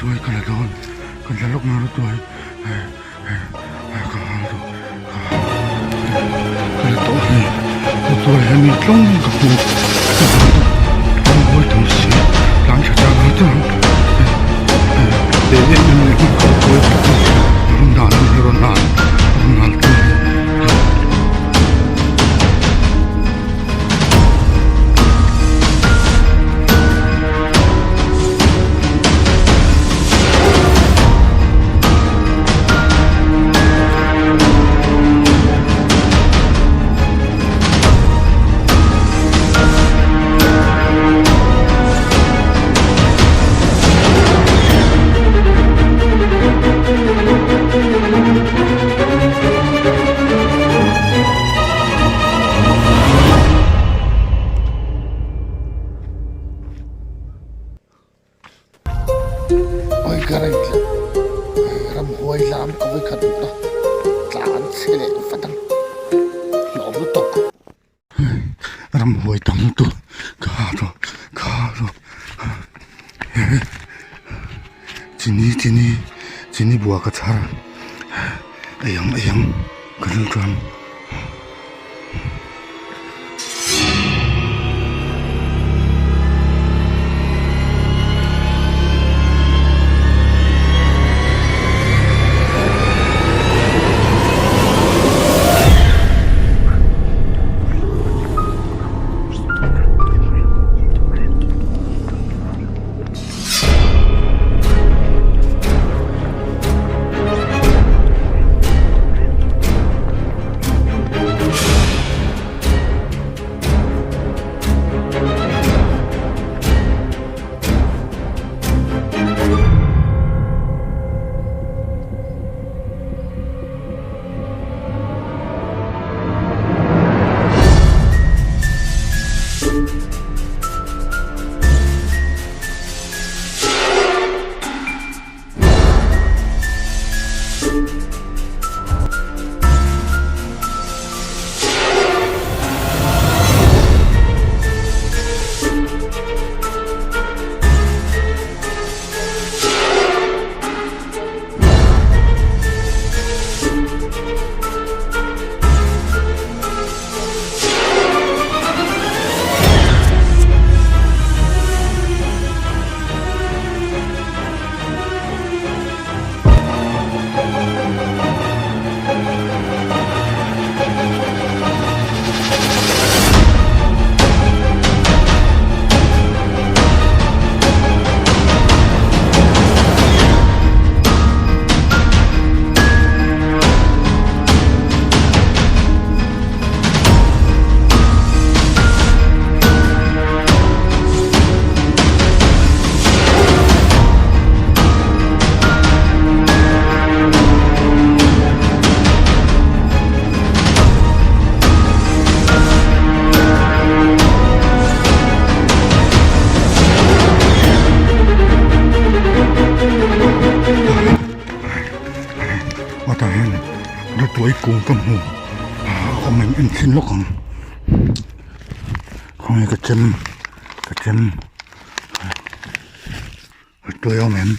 Rawtuai ka la dawn ka la lawk na rawtuai ka hal tawh ka ka la tawh a ni rawtuai hian mi tlawng ka hmu ka hal tawh tlawng hawi tam si tlan tha chak ang chu em em leh hman ka rawtuai ka la rawn nal a ni rawn nal rawn nal tlawng a ni. Oi ka rei tlat ramhuai lam ka vawi khat hmuh na tlan chhe leh vat ang hlawm lutuk. Ramhuai tam lutuk ka ha tawh ka ha tawh chini chini chini bua ka chhar ei ang ei ang ka rilru chuan. Hetah hian rawtuai kung ka hmu a awm em en chhin lawk ang khawnge ka chem ka chem. Tuai awm em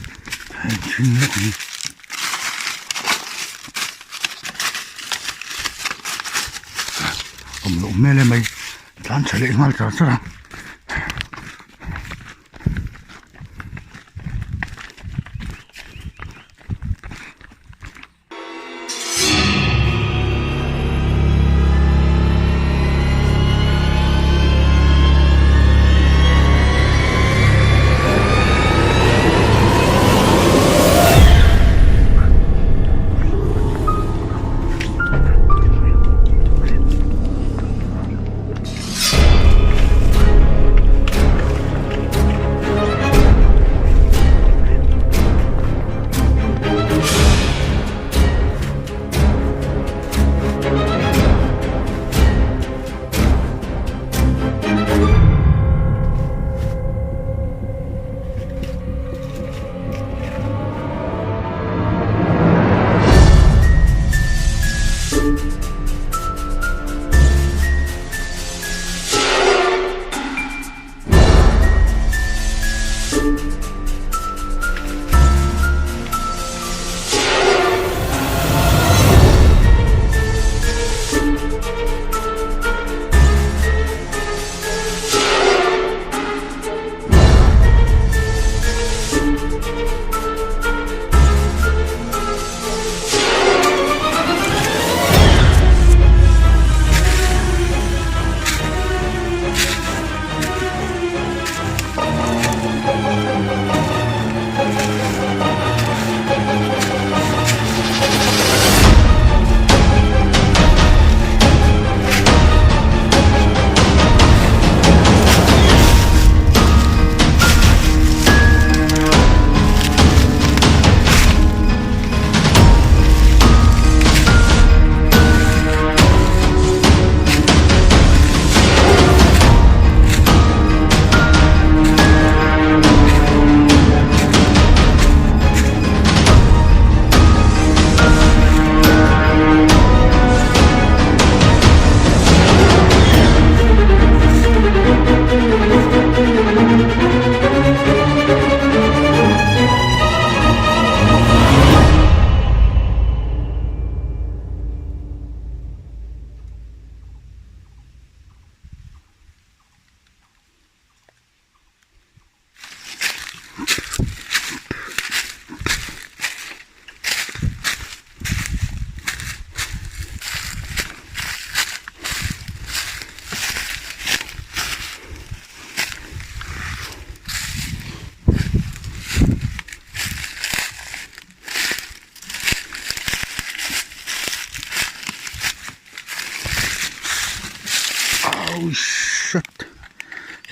hei thing vek ang awm loh hmel em mai tlan tha leh nghal char char a. Oh shit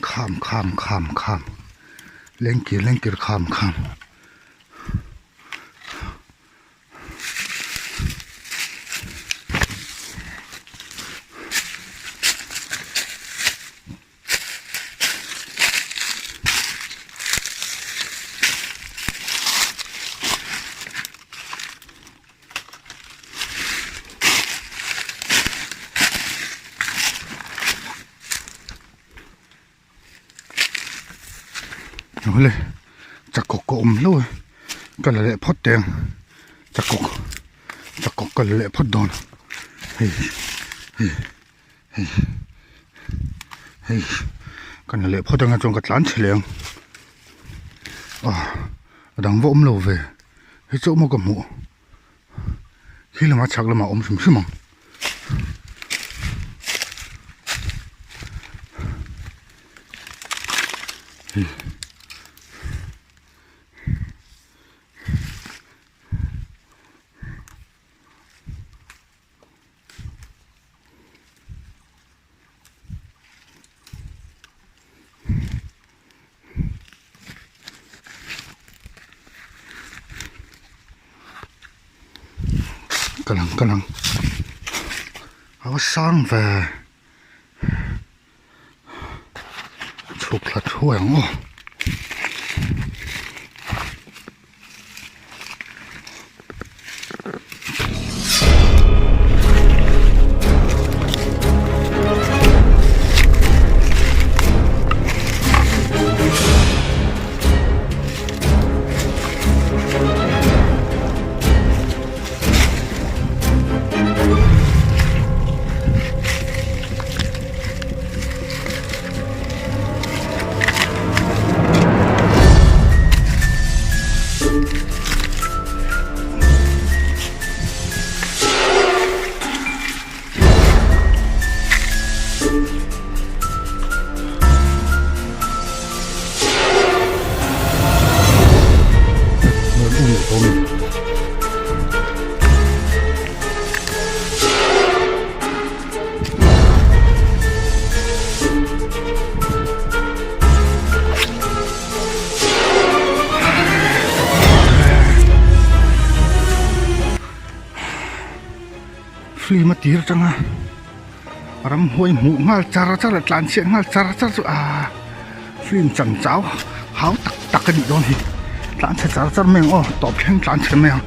kham kham kham kham lengkir lengkir kham kham. Awle chakawk ka awm hlauh a ka la leh phawt teh ang chakawk chakawk ka la leh phawt dawn hei hei hei hei ka la leh phawt anga chuan ka tlan chhe leh ang ah a dang va awm lo ve hei chu awm a ka hmuh. Khi lamah chhak lamah a awm hrim hrim ang. Hei. Ka lang ka lang a va sang ve chhuk thla thuai ang aw. Film a tir atanga ramhuai hmuh nghal char char leh tlan chhiat nghal char char chu aaa film chan chau hau tak tak a nih dawn hi tlan chhe char char mai ang aw tawp thleng tlan chhe mai ang.